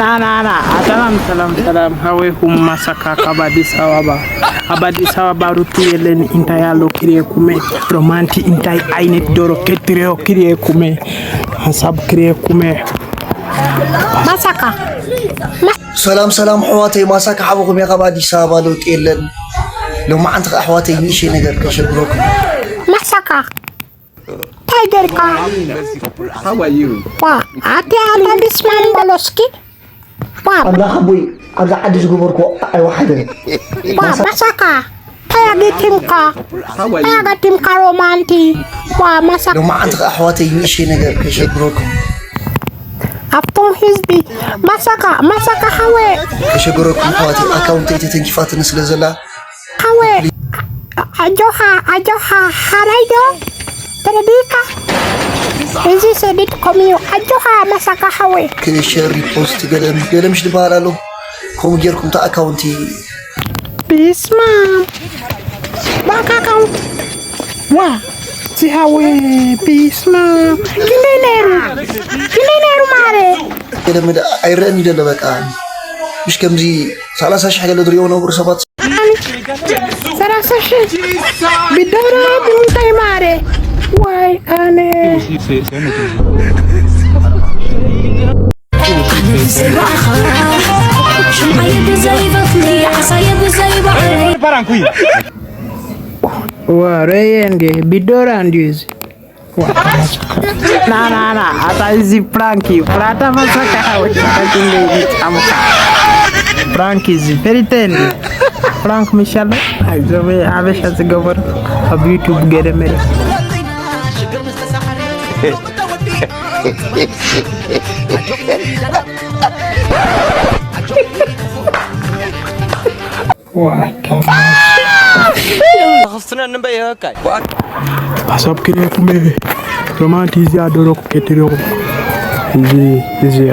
ናናና ሰላም ሰላም ሰላም፣ ሃወይኩም ማሳካ ካብ ኣዲስ ኣበባ። ኣብ ኣዲስ ኣበባ ሩቲ የለን። እንታይ ኣሎ ክሪኤኩመ? ሮማንቲ እንታይ ዓይነት ዶሮ ክትሪኦ ክሪኤኩመ? ሓሳብ ክሪኤኩመ። ማሳካ ሰላም ሰላም ኣሕዋተይ፣ ማሳካ ሓበኹም እየ ካብ ኣዲስ ኣበባ። ለውጢ የለን። ሎማዓንቲ ከ ኣሕዋተይ ንእሽተይ ነገር ከሸግረኩም። ማሳካ እንታይ ጌርካ? ዋ ኣቲ ኣታ ቢስማም በሎ እስኪ። ዋ ኣምላኽ ኣቦይ ኣብዛ ዓዲ ዝገበርኩ ኣይወሓደን። ዋ ማሳካ እንታይ ኣገቲምካ? እንታይ ኣገቲምካ ሮማንቲ? ዋ ማሳካ ሎማዓንቲ ከ ኣሕዋተይ ንእሽተይ ነገር ከሸግረኩም። ኣብቶም ህዝቢ ማሳካ ማሳካ ሓወ ከሸገረኩም ኣሕዋተይ ኣካውንተይ ተተንኪፋትኒ ስለ ዘላ ሓወ ኣጆኻ ኣጆኻ ሓራይ ዶ ተረዲእካ? እዚ ሰዲድኩም እዩ ኣጆኻ ማሳካ ሓወ። ክሸር ሪፖስት ገለ ገለ ምሽ ዝበሃል ኣሎ። ከምኡ ጌርኩም እታ ኣካውንቲ ቢስማ ባንክ ኣካውንት ዋ እቲ ሓወ ቢስማ ክንደይ ነይሩ? ክንደይ ነይሩ ማረ? ገለ መደ ኣይረአን ይደሎ በቃ ምሽ ከምዚ ሰላሳ ሽሕ ገለ ዝሪኦ ነብሩ ሰባት ሰላሳ ሽሕ ብዶላር እንታይ ማረ? ዋይ ኣነ ሽምዓይ ብዘይበኽሪ ዓሳየ ብዘይባዕሪ ወረየ እንዴ ቢዶራ እንዲዩ እዚ ናናና ኣታ እዚ ፕራንክ እዩ። ፍራታ መሳካ ሓወይ ጫሙካ ፕራንክ እዚ ፈሪተ እንዲ ፕራንክ ምሻለ። ኣዞም ሓበሻ ዝገበሩ ኣብ ዩቱብ ገለ መለ ክፍትነኒ እምበር ይህበካይ ሓሳብ ክሪኤኩም እየ። ሮማንቲ እዚኣ ደረኩ ከትሪኹም እዚ እዚኣ